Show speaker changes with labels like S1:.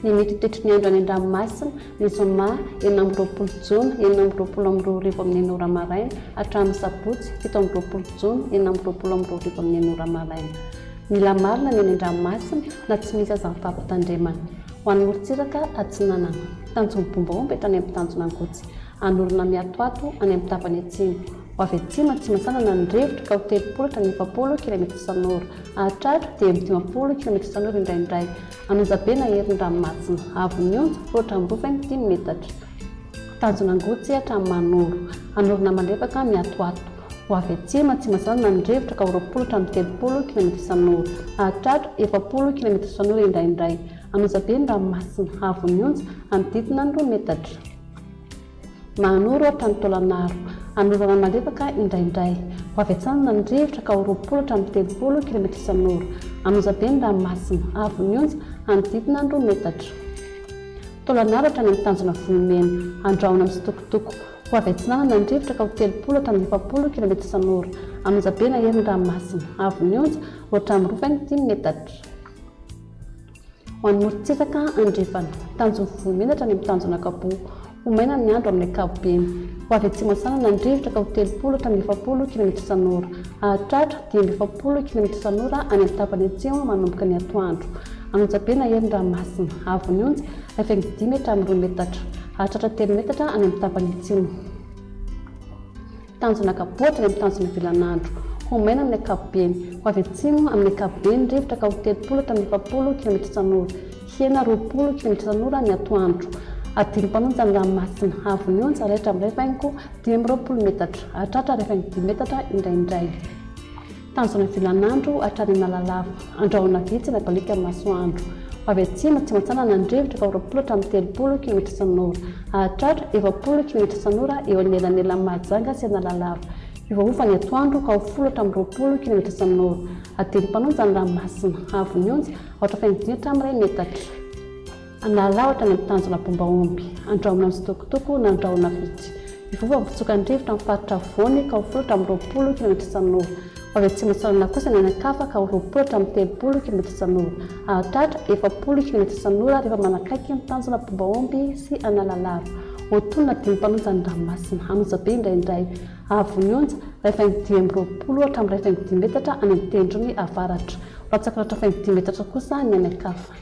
S1: Ny mety ho toetry ny andro any an-dranomasina, ny zoma 26 jona 2026 amin'ny enina ora maraina hatramin'ny sabotsy 27 jona 2026 amin'ny enina ora maraina. Mila marina ny any an-dranomasina na tsy misy aza ny fampitandremana. Ho an'ny morontsiraka atsinanana, tanjon'ny bombaomba eto any amin'ny tanjona Angotsy, anorina miatoato any amin'ny tapany atsimo. Ho avy atsimo atsimo-atsinanana ny rivotra ka ho 30 hatramin'ny 40 kilaometatra isan'ora. Hahatratra 55 kilaometatra isan'ora indraindray. An'Onjabe na herin'ny ranomasina. Haavon'ny onja, roatra amby roa faingo dimy metatra. Tanjona Angotsy hatramin'ny Mahanoro. Anorina malefaka miatoato. Ho avy atsimo atsimo-atsinanana ny rivotra ka ho 20 hatramin'ny 30 kilaometatra isan'ora. Hahatratra 40 kilaometatra isan'ora indraindray. An'Onjabe ny ranomasina. Haavon'ny onja, hanodidina ny roa metatra. Mahanoro hatrany Taolagnaro. Anorana malefaka indraindray. Ho avy atsinanana ny rivotra ka ho 20 hatramin'ny 30 kilometatra isan'ora. An'Onjabe ny ranomasina. Haavon'ny onja, hanodidina ny roa metatra. Taolagnaro hatrany amin'ny tanjona Vohimena. Andrahona mitsitokotoko. Ho avy atsinanana ny rivotra ka ho 30 hatramin'ny 40 kilometatra isan'ora. An'Onjabe na hery ny ranomasina. Haavon'ny onja, roa hatramin'ny roa faingo dimy metatra. Ho an'ny morontsiraka andrefana, tanjon'ny vohimena hatrany amin'ny tanjona Ankaboa. Ho maina ny andro amin'ny ankapobeny. Ho avy atsimo atsinanana ny rivotra ka ho 30 hatramin'ny 40 kilometatra isan'ora. Hahatratra 45 kilometatra isan'ora any amin'ny tapany atsimo manomboka ny atoandro. An'Onjabe na hery ny ranomasina. Haavon'ny onja, iray faingo dimy hatramin'ny roa metatra. Hahatratra telo metatra any amin'ny tapany atsimo. Tanjona ankapoatra any amin'ny tanjona ivelan'andro. Ho maina amin'ny ankapobeny. Ho avy atsimo amin'ny ankapobeny ny rivotra ka ho 30 hatramin'ny 40 kilometatra isan'ora. Hihena 20 kilometatra isan'ora ny atoandro. Adino mpanonja ny ranomasina. Haavon'ny onja raitra amin'ny iray faingo 25 metatra. Hahatratra iray faingo dimy metatra indraindray. Tanjona vilan'andro hatrany Analalava. Andrahona vitsy na baliaka ny masoandro. Ho avy atsimo atsimo-atsinanana ny rivotra ka ho 20 hatramin'ny 30 kilometatra isan'ora. Hahatratra 40 kilometatra isan'ora eo anelanelan'i Mahajanga sy Analalava. Hiovaova ny atoandro ka ho folo hatramin'ny 20 kilometatra isan'ora. Adino mpanonja ny ranomasina. Haavon'ny onja, aotra faingo dimy hatramin'ny iray metatra. Analalava hatrany amin'ny tanjona bombaomby. Andrahona mitsitokotoko na andrahona vitsy. Mivovo amin'ny fitsokan'ny rivotra amin'ny faritra afovoany ka ho folo hatramin'ny 20 kilometatra isan'ora. Ho avy atsimo atsinanana kosa ny any an-kafa ka ho 20 hatramin'ny 30 kilometatra isan'ora. Hahatratra 40 kilometatra isan'ora rehefa manakaiky ny tanjona bombaomby sy Analalava. Ho tonona dimy mpanonja ny ranomasina. An'Onjabe indraindray. Haavon'ny onja, iray faingo 25 hatramin'ny iray faingo dimy metatra any amin'ny tendrony avaratra. Ho latsaka roatra faingo dimy metatra kosa ny any an-kafa.